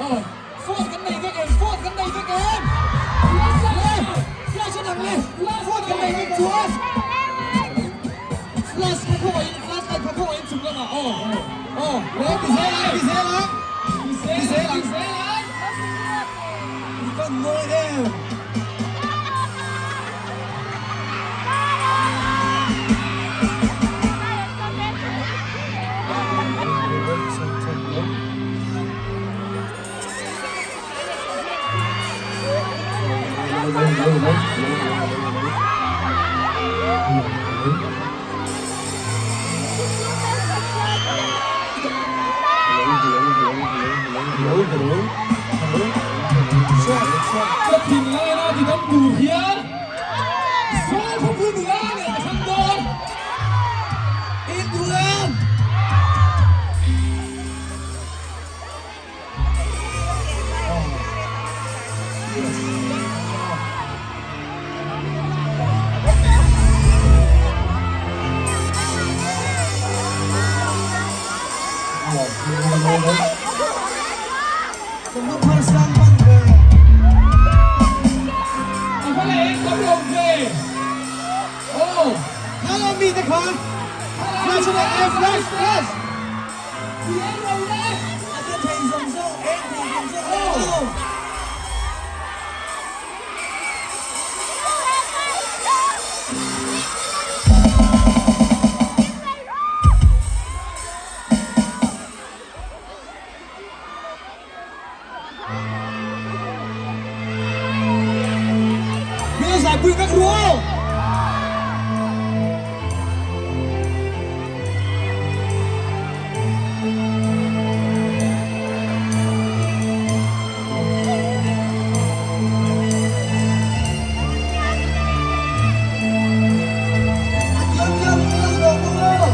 Aw, phone kan nei vek em? Phone kan nei vek em? Le, flash a dang le. Phone kan nei vek chuan. Flash kha khawngaih in, flash light kha khawngaih in chung lamah. Aw, aw, le, ti zel ang, ti zel ang. Ti zel ang. I van mawi em? Ka thinlai na ti dam tur hian Zawlkhawpui nula ngei ka thlang dawn. In duh em? Ka va pharsan hman ve. A va leh eng tam lo ve. Aw. Hello mi te kha. Flash a eh flash flash. Ti eng lo le. A te thei zawng zawng eng thei zawng zawng aw. Min lo zaipui vek ru aw. A thiam thiam in min lo zawh bawk aw.